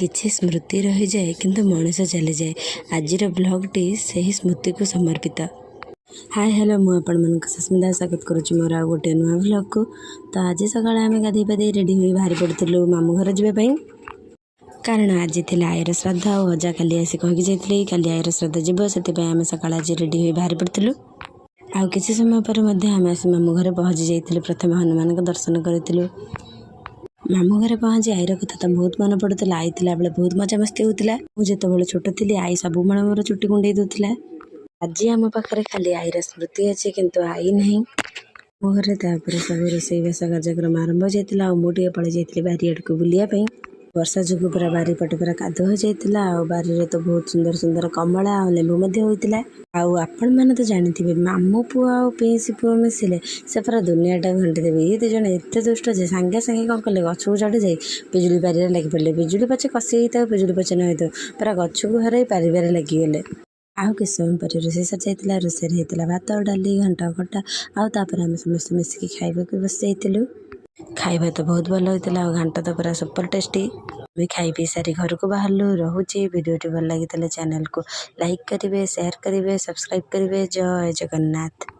କିଛି ସ୍ମୃତି ରହିଯାଏ, କିନ୍ତୁ ମଣିଷ ଚାଲିଯାଏ। ଆଜିର ବ୍ଲଗ୍ଟି ସେହି ସ୍ମୃତିକୁ ସମର୍ପିତ। ହାଏ, ହ୍ୟାଲୋ, ମୁଁ ଆପଣମାନଙ୍କୁ ସସ୍ମିତା, ସ୍ୱାଗତ କରୁଛି ମୋର ଆଉ ଗୋଟିଏ ନୂଆ ବ୍ଲଗ୍କୁ। ତ ଆଜି ସକାଳେ ଆମେ ଗାଧୋଇ ପାଧୋଇ ରେଡ଼ି ହୋଇ ବାହାରି ପଡ଼ିଥିଲୁ ମାମୁଁ ଘର ଯିବା ପାଇଁ, କାରଣ ଆଜି ଥିଲା ଆଈର ଶ୍ରାଦ୍ଧ। ଆଉ ଅଜା କାଲି ଆସି କହିକି ଯାଇଥିଲେ କି କାଲି ଆଈର ଶ୍ରାଦ୍ଧ ଯିବ। ସେଥିପାଇଁ ଆମେ ସକାଳେ ଆଜି ରେଡ଼ି ହୋଇ ବାହାରି ପଡ଼ିଥିଲୁ। ଆଉ କିଛି ସମୟ ପରେ ମଧ୍ୟ ଆମେ ଆସି ମାମୁଁ ଘରେ ପହଞ୍ଚି ଯାଇଥିଲୁ। ପ୍ରଥମେ ହନୁମାନଙ୍କ ଦର୍ଶନ କରିଥିଲୁ। ମାମୁଁ ଘରେ ପହଞ୍ଚି ଆଈର କଥା ତ ବହୁତ ମନେ ପଡ଼ୁଥିଲା। ଆଈ ଥିଲାବେଳେ ବହୁତ ମଜାମସ୍ତି ହେଉଥିଲା। ମୁଁ ଯେତେବେଳେ ଛୋଟ ଥିଲି, ଆଈ ସବୁବେଳେ ମୋର ଚୁଟି କୁଣ୍ଡେଇ ଦେଉଥିଲା। ଆଜି ଆମ ପାଖରେ ଖାଲି ଆଈର ସ୍ମୃତି ଅଛି, କିନ୍ତୁ ଆଈ ନାହିଁ। ମୋ ଘରେ ତାପରେ ସବୁ ରୋଷେଇବାସ କାର୍ଯ୍ୟକ୍ରମ ଆରମ୍ଭ ହୋଇଯାଇଥିଲା। ଆଉ ମୁଁ ଟିକେ ପଳେଇ ଯାଇଥିଲି ବାରିଆଡ଼କୁ ବୁଲିବା ପାଇଁ। ବର୍ଷା ଯୋଗୁଁ ପୁରା ବାରିପଟେ ପୁରା କାଦୁଅ ହୋଇଯାଇଥିଲା। ଆଉ ବାରିରେ ତ ବହୁତ ସୁନ୍ଦର ସୁନ୍ଦର କମଳା ଆଉ ଲେମ୍ବୁ ମଧ୍ୟ ହୋଇଥିଲା। ଆଉ ଆପଣମାନେ ତ ଜାଣିଥିବେ, ମାମୁଁ ପୁଅ ଆଉ ପିଇସି ପୁଅ ମିଶିଲେ ସେ ପୁରା ଦୁନିଆଟାକୁ ଘାଣ୍ଟି ଦେବେ। ଇଏ ଦୁଇ ଜଣ ଏତେ ଦୁଷ୍ଟ ଯେ ସାଙ୍ଗେ ସାଙ୍ଗେ କ'ଣ କଲେ, ଗଛକୁ ଚଢ଼ି ଯାଇ ପିଜୁଳି ପାରିବାରେ ଲାଗି ପଡ଼ିଲେ। ପିଜୁଳି ପଛେ କଷି ହେଇଥାଉ, ପିଜୁଳି ପଛେ ନ ହେଇଥାଉ, ପୁରା ଗଛକୁ ହରାଇ ପାରିବାରେ ଲାଗିଗଲେ। ଆଉ କିଛି ସମୟ ପରେ ରୋଷେଇ ସରିଯାଇଥିଲା। ରୋଷେଇରେ ହେଇଥିଲା ଭାତ, ଡାଲି, ଘାଣ୍ଟ, ଖଟା। ଆଉ ତାପରେ ଆମେ ସମସ୍ତେ ମିଶିକି ଖାଇବାକୁ ବସିଯାଇଥିଲୁ। ଖାଇବା ତ ବହୁତ ଭଲ ହୋଇଥିଲା ଆଉ ଘାଣ୍ଟ ତ ପୁରା ସୁପର ଟେଷ୍ଟି। ଆମେ ଖାଇ ପିଇ ସାରି ଘରକୁ ବାହାରିଲୁ। ରହୁଛି। ଭିଡ଼ିଓଟି ଭଲ ଲାଗିଥିଲେ ଚ୍ୟାନେଲକୁ ଲାଇକ୍ କରିବେ, ସେୟାର କରିବେ, ସବସ୍କ୍ରାଇବ୍ କରିବେ। ଜୟ ଜଗନ୍ନାଥ।